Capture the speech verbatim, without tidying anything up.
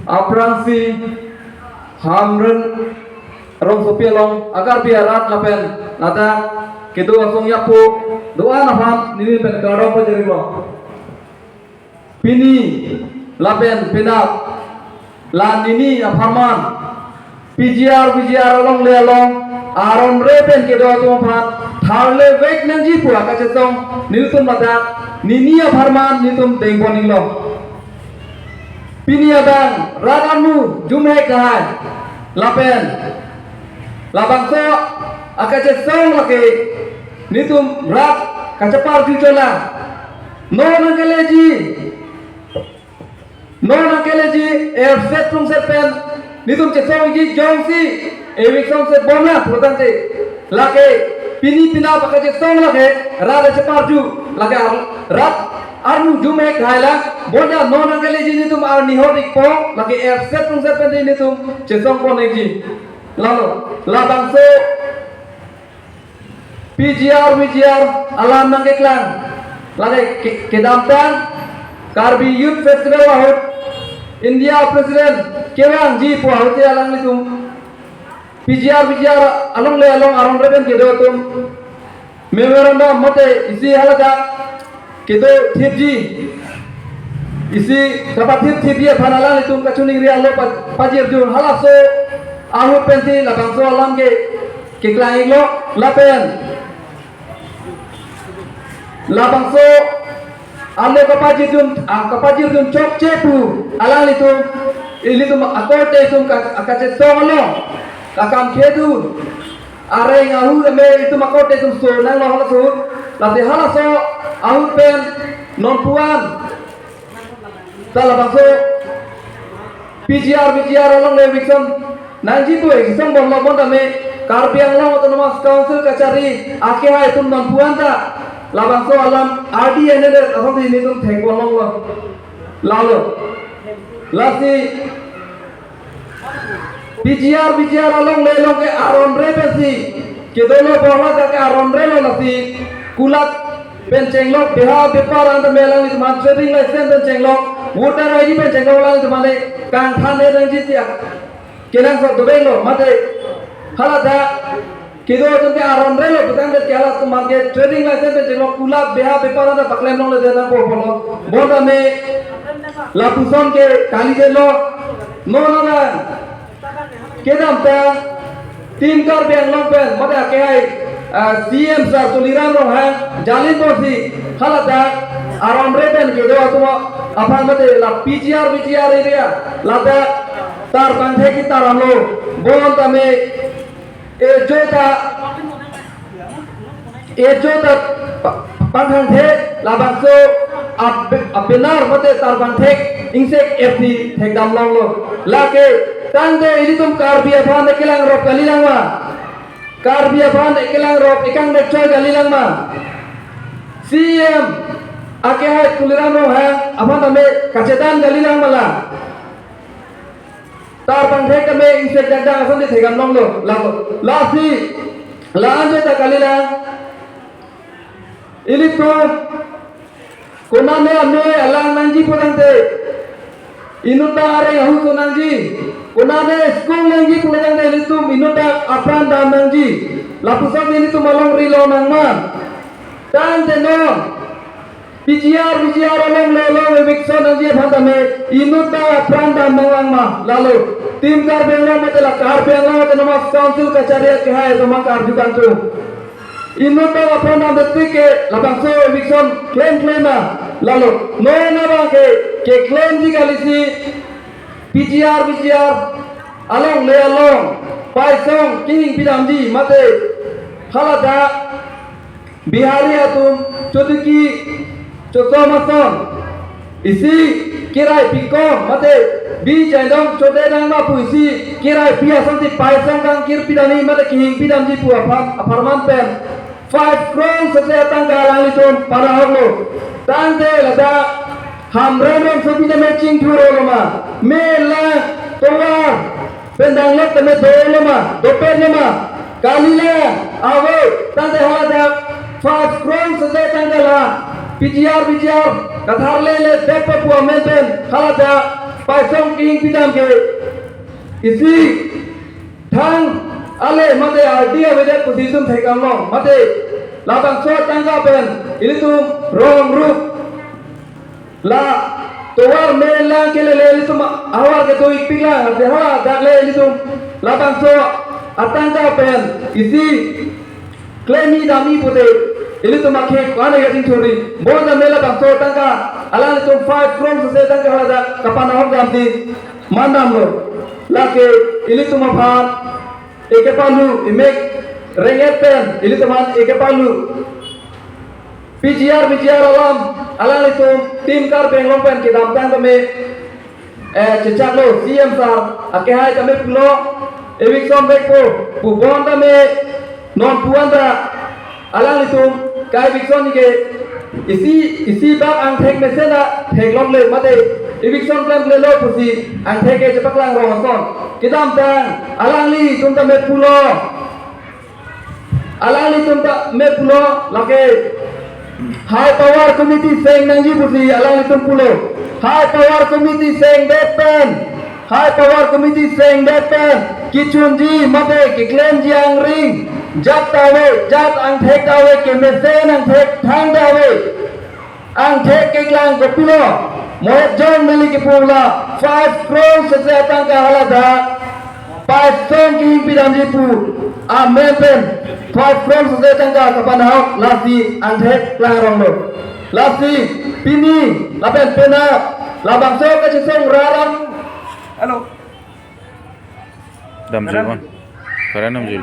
Aphrangsi Hamren rongsopi along a-Karbi arat lapen ladak kedo asong yapo do-an aphan neli pen kardom pajirlo. Pini lapen penap la nini apharman P G R V G R alongle along aron re pen kedo atum aphan tharle vek nangji pu akachesong nelitum ladak nini apharman nelitum dengpon iklo. Pini adang rat armu jumhek dahai lapen labangso akachesong lake nelitum rat kachepar juchola. Non nangkeleji, non nangkeleji, erset plungset pen nelitum chesong ikji, jongsi eviction se bomla pulotangte, lake pini penap akachesong lake rat cheparju, lake ar-, rat armu jumhek dahai la, bonta non nangkeleji nelitum arni hot ikpo, lake erset plungset pen nelitum chesongpon ikji. Lalo labangso P G R V G R alam nangkeklang, lake ke-, kedamtang Karbi Youth Festival ahut India President kevangji pu ahut alanglitum P G R V G R alongle along aron re pen kedo atum memorandum mate isi haladak kedo thipji, isi kapathip thipji aphan alanglitum kachiningri alo pa-, pajirjun, halaso ahut pensi labangso alam ke keklang iklo lapen labangso alo kapajirjun, ah, kapajirjun chokche pu alanglitum, ilitum akorte atum ka-, akachesong along kakam kedun areng ahu tame itum akorte atum so nanglo halaso ahut, lasi halaso ahut pen non puan ta labangso P G R V G R alongle eviction nangji pu eviction bomlo, bonta me Karbi Anglong Autonomous Council kachari akehai atum non puan ta labangso alam R D N L S asonsi nelitum thekpon longlo. Lalo lasi P G R V G R alongle along ke aron re pensi kedo lo, bohla ke aron re lo, lasi kulat pen chenglok, beha bepar anta me alanglitum aphan trading license pen chenglok, voter I D pen chenglok, alanglitum aphan kangthan nangji tia kenangsot dovek lo, mate haladak kedo atum ke aron re lo, putangdet ke halatum aphan ke trading license pen chenglok, kulat beha bepar anta paklem longle de nangpo pulo. Bonta me lapuson ke kalidetlo. Non alang kedamtang Team Karbi Anglong pen mate akehai, ah, C M sir Tuliram Ronghang jalin porsi haladak aron re pen kedo atum aphan mate la P G R V G R area ladak tarpangthek ketaram lo, bonta me ejo ta ejo ta pa-, pangthangthe, labangso ap-, apenar mate tarpangthek ingsek F D thekdam longlo. Lake tangte ilitum Karbi aphan ekelangrop kalilang ma? Karbi aphan ekelangrop ekang nekchoi kalilang ma? C M akehai Tuliram Ronghang aphan tame kachedan kalilang ma la? Tarpangthek tame ingsek dakdak asonsi thekdam longlo, lalo. Lasi la-an je ta kalilang. Ilitum konane ame alang nangji pulotangte inut ta areng ahu so nangji, konane school nangji pulotangte ilitum inut ta apran dam nangji. Lapuson ilitum alongri lo nangma? Tangte non P G R V G R alongle along eviction nangji aphan tame inut ta apran dam nanglang ma? Lalo Team Karbi Anglong mate la Karbi Anglong Autonomous Council kachari akehai atum aphan karju kangtung. Inut ta apran dam detik ke labangso eviction klemklem ma? Lalo non abang ke keklemji kalisi P G R V G R alongle along paisong kehing pidamji mate haladak Bihari atum chotiki chosom ason isi kirai pikom mate bi jaidong chode dang ma pu isi kirai pi asonsi paisong kangkir pidamji mate kehing pidamji pu aphan apharman pen five crore sete atangka alanglitum panahoklo. Tangte ladak Hamren rongsopi tame chingthur lo ma? Mela tovar pen danglok tame dolo ma, dopet lo ma? Kalilang ave. Tangte haladak five crore sete atangka la P G R, P G R, katharle le det papu amen pen, hala ta, paisong kehingpi dam ke, isi, thang, ale, mate, ardi avedet position thekam long, mate, labangso atangka pen, ilitum, rong rup, la, tovar me lang ke le le, ilitum, ahavar ke do-ik pik lang, ate hala, dak le, ilitum, labangso, atangka pen, isi, klemi dami pute, ilitum akhei ko-an ya chingthurri. Bonta me labangso atangka, alanglitum five crore sose atangka hala ta kapanahok damsi mandamlo. Lake ilitum aphan ekepalu, emek reng-et pen ilitum aphan ekepalu. P G R, P G R alam, alanglitum Team Karbi Anglong pen kedamtang tame eh, chechaklo, C M sir, akehai tame pulo, eviction vekpo, pu bonta me, non pu-an ta, alanglitum, ka-eviction ke, isi, isi bak angthek mesen ta, theklongle mate, eviction klemklelo pusi, angthek ke chepaklang rong ason. Kedamtang, alanglitum tame pulo, alanglitum tame pulo lake High Power Committee seng nangji pusi alanglitum pulo. High Power Committee sengdet pen, High Power Committee sengdet pen kechunji mate keklemji angring, jat ta ave, jat angthek ta ave, kemesen angthek thang ta ave. Angthek keklang kopilo, Mohit John neli kepu la five crore sose atangka hala ta, paisong kehingpi damji pu amen pen, five crore sose atangka kapanahok lasi angthek klangronglo. Lasi pini, lapen penap, labangso kachesong raram. Hello. Damjui on. Karen damjui.